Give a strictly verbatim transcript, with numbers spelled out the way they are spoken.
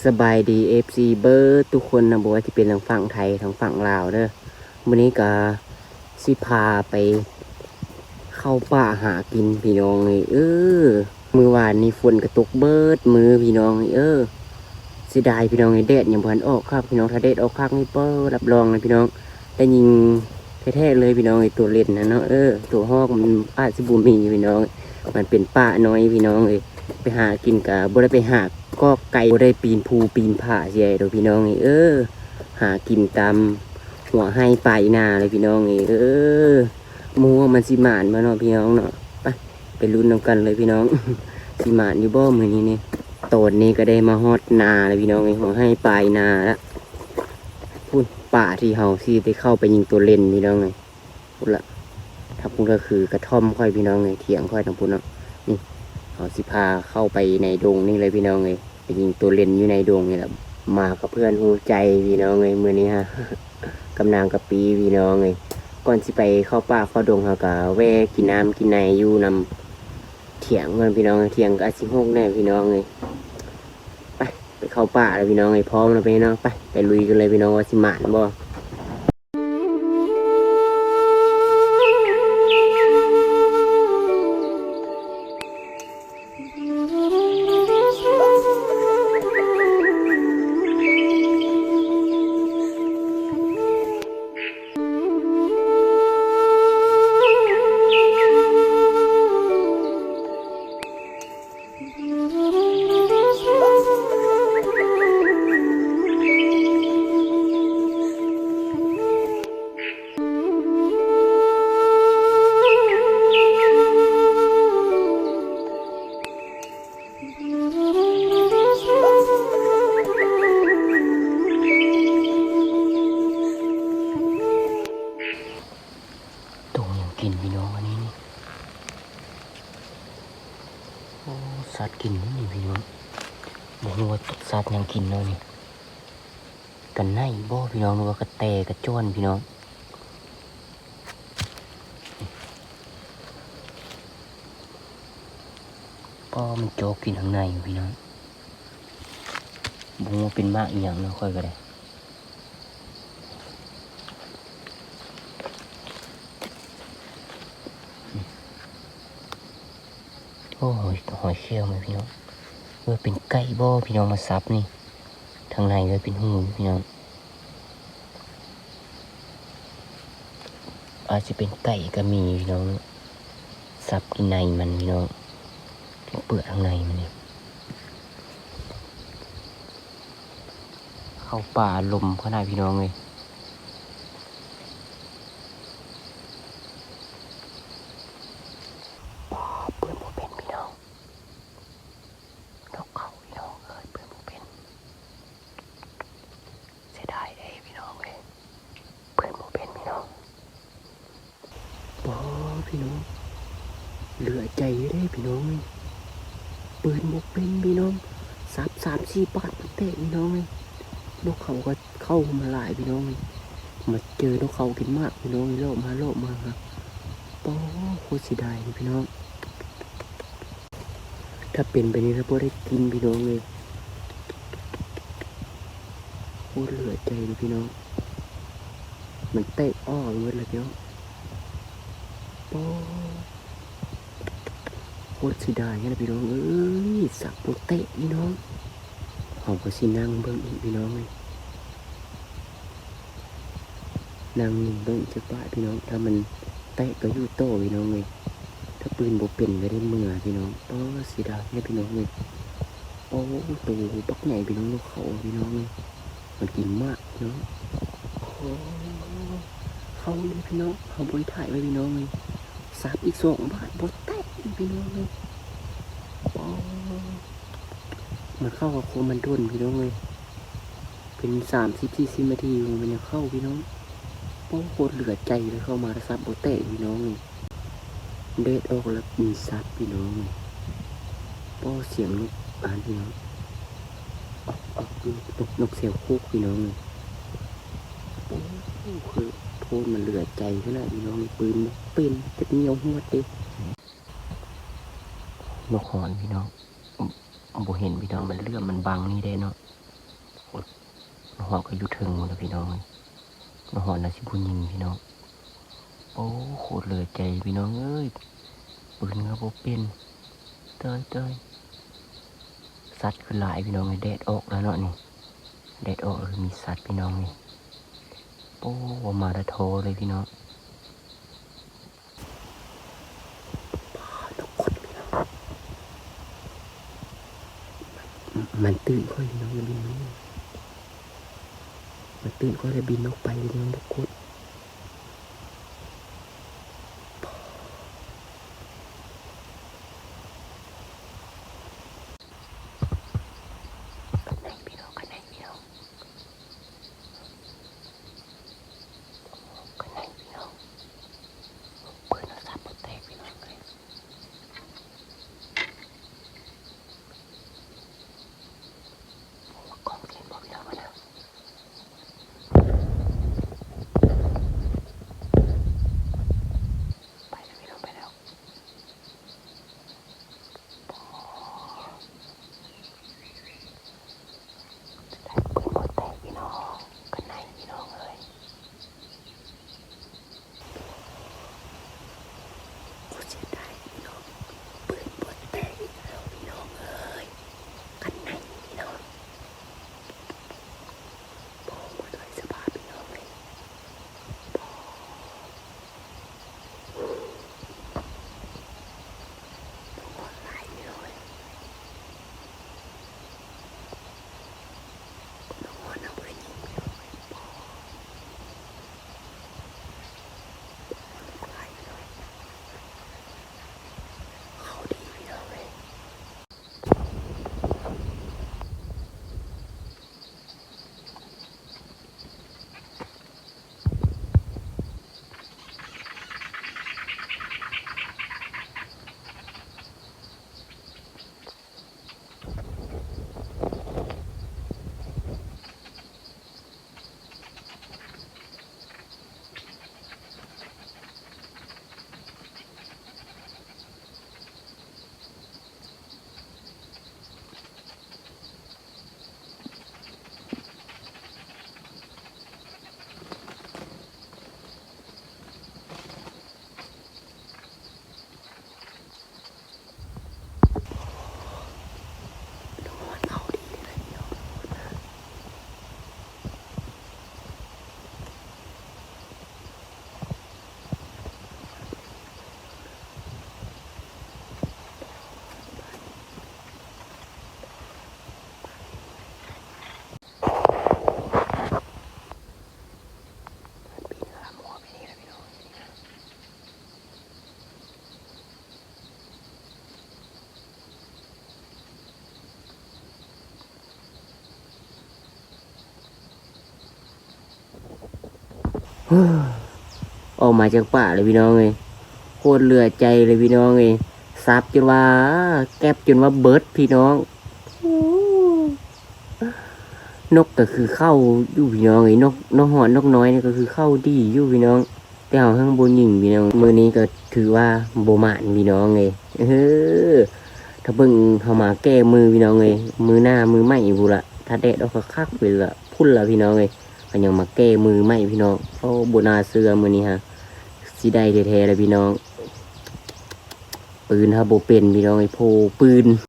สบายดี เอฟซี เบิดทุกคนนะ บ่ว่าสิเป็นทางฝั่งไทย ทางฝั่งลาวเด้อ มื้อนี้ก็สิพาไปเข้าป่าหากินพี่น้องเอ้ย เออ มื้อวานนี้ฝนก็ตกเบิดมื้อพี่น้องเอ้ย เออ เสียดายพี่น้องเอ้ย แดดยังบ่ทันออกคักพี่น้อง ถ้าแดดออกคักนี่ เป้อ รับรองเลยพี่น้อง ได้ยิงแท้ๆเลยพี่น้องเอ้ย ตัวเล่นนะเนาะ เออ ตัวฮอกมันอาจสิบ่มีพี่น้อง มันเป็นป่าน้อยพี่น้องเอ้ย ไปหากินกะบ่ได้ไปหากอกไก่ บ่ได้ปีนภูปีนผาเสียดอกพี่น้องเอ้ย เออ หากินตามหัวไฮ่ปลายนาเลยพี่น้องเอ้ย เออ บ่ฮู้ว่ามันสิหมานบ่เนาะพี่น้องเนาะ ไป ไปลุ้นนำกันเลยพี่น้อง สิหมานอยู่บ่มื้อนี้นี่ ตอนนี้ก็ได้มาฮอดนาแล้วพี่น้องเอ้ย หัวไฮ่ปลายนาละ พุ้น ป่าที่เฮาสิได้เข้าไปยิงตัวเล่นพี่น้องเอ้ย พุ้นละ ทางพุ้นก็คือกระท่อมข้อยพี่น้องเอ้ย เถียงข้อยทางพุ้นเนาะ นี่ เฮาสิพาเข้าไปในดงนี่เลยพี่น้องเอ้ย ไปยิงตัวเล่นอยู่ในดงนี่แหละ มากับเพื่อนฮู้ใจพี่น้องเอ้ย มื้อนี้ฮะ กับนางกะปีพี่น้องเอ้ย ก่อนสิไปเข้าป่าเข้าดงเฮาก็แวะกินน้ำกินในอยู่นำเถียงก่อนพี่น้อง เถียงก็อาจสิฮกแน่พี่น้องเอ้ย ไป ไปเข้าป่าแล้วพี่น้องเอ้ย พร้อมแล้วพี่น้อง ไป ไปลุยกันเลยพี่น้อง ว่าสิหมานบ่ ตรงยังกินพี่น้องอันนี้นี่ โอ้ สัตว์กินนี่พี่น้อง บ่ฮู้ว่าสัตว์ยังกินเนาะนี่ กันไนบ่พี่น้อง หรือว่ากระแตกระจ้อนพี่น้อง ก็มันโจกกินข้างในอยู่พี่น้อง บ่ฮู้ว่าเป็นหมากอีหยังเนาะ ข้อยก็ได้ โอ้ย หอยเชลล์ไหมพี่น้อง เออ เป็นไก่บ่พี่น้องมาสับนี่ ทางในก็เป็นหูพี่น้อง อาจจะเป็นไก่ก็มีพี่น้อง สับกินในมันพี่น้อง กินเปลือกข้างในมันนี่ เข้าป่าลมขนาดพี่น้องเลย ปอปืนบ่เป็นพี่น้อง นกเขาพี่น้องเอ้ย ปืนบ่เป็น เสียดายเด้พี่น้องเอ้ย ปืนบ่เป็นพี่น้อง ปอพี่น้อง เหลือใจอยู่เด้พี่น้องเอ้ย ปืนบ่เป็นพี่น้อง สับสามสี่บาทมันแตกพี่น้องเอ้ย นกเขาก็เข้ามาหลายพี่น้องเอ้ย มาเจอนกเขากินหมากพี่น้องเอ้ย เลาะมาเลาะมาครับ ปอโคตรเสียดายเลยพี่น้อง ถ้าเป็นไปนี่ถ้าบ่ได้กินพี่น้องเอ้ย โคตรเหลือใจเลยพี่น้อง มันแตกอ้อไปหมดเลยพี่น้อง ปอโคตรเสียดายนะพี่น้องเอ้ย สับบ่แตกพี่น้อง เฮาก็สินั่งเบิ่งอีกพี่น้องเอ้ย นั่งนิ่งเบิ่งอีกจักบาทพี่น้อง ถ้ามันแตกก็อยู่ต่อพี่น้องเอ้ย ถ้าปืนบ่เป็นก็ได้เมือพี่น้อง ปอเสียดายแท้พี่น้องเอ้ย โอ้ โตบักใหญ่พี่น้อง นกเขาพี่น้องเอ้ย มันกินหมากพี่น้อง โอ้ เข้าเลยพี่น้อง เฮาบ่ได้ถ่ายไว้พี่น้องเอ้ย สับอีกสองบาทบ่แตกอีกพี่น้องเอ้ย ปอ มันเข้ากับโคมันโดนพี่น้องเอ้ย เป็นสามสิบสี่สิบนาทีมันยังเข้าพี่น้อง ปอโคตรเหลือใจเลย เข้ามาแล้วสับบ่แตกพี่น้องเอ้ย แดดออกแล้วมีสับพี่น้องเอ้ย ปอเสียงนกอ่านพี่น้อง ออกออกนกนกนกแซวโคกพี่น้องเอ้ย โอ้ คือโพดมันเหลือใจขนาดพี่น้อง ปืนบ่เป็น จะเหนียวหวดเด้ นกหอนพี่น้อง บ่เห็นพี่น้อง มันเหลื่อมมันบังนี่เด้เนาะ มาฮอดก็อยู่เทิงหมดแล้วพี่น้องเอ้ย มาฮอดน่ะสิผู้หญิงพี่น้อง โอ้ โคตรเหลือใจพี่น้องเอ้ย ปืนก็บ่เป็น ตาย ตาย สัตว์คือหลายพี่น้องเอ้ย แดดออกแล้วเนาะนี่ แดดออกแล้วคือมีสัตว์พี่น้องนี่ โอ้ บ่มาแต่ท้อเลยพี่น้อง นกขดพี่น้อง มันตื่นค่อยพี่น้อง อย่าบินนก มันตื่นค่อยแล้วบินนกไปพี่น้อง นกขด คันไหนพี่น้อง คันไหนพี่น้อง คันไหนพี่น้อง เปิดโทรศัพท์บ่แตกพี่น้องเอ้ย โอ้ กล้องเห็นบ่พี่น้องวะนะ ไปแล้วพี่น้อง ไปแล้ว ปืนบ่แตกพี่น้อง คันไหนพี่น้องเอ้ย โคตรเสียดายพี่น้อง ปืนบ่แตกอีกแล้วพี่น้องเอ้ย คันไหนพี่น้อง โอ้ มาด้วยสภาพพี่น้องเอ้ย โอ้ หลายพี่น้องเอ้ย ออกมาจากป่าเลยพี่น้องเอ้ย โคตรเหลือใจเลยพี่น้องเอ้ย สับจนว่า แก็บจนว่าเบิดพี่น้อง นกก็คือเข้าอยู่พี่น้องเอ้ย นก นกฮอดนกน้อยนี่ก็คือเข้าดีอยู่พี่น้อง แต่เฮาแฮ่งบ่ยิงพี่น้อง มื้อนี้ก็ถือว่าบ่หมานพี่น้องเอ้ย เออ ถ้าเบิ่งเฮามาแก้มือพี่น้องเอ้ย มือหน้ามือใหม่พุ้นละ ถ้าแดดออกคักๆพุ้นละ พุ้นละพี่น้องเอ้ย ก็ยังมาแก้มือใหม่พี่น้อง โอ้ บ่น่าเชื่อมื้อนี้ฮะ สิได้แท้ๆเลยพี่น้อง ปืนเฮาบ่เป็นพี่น้องเอ้ย โพปืน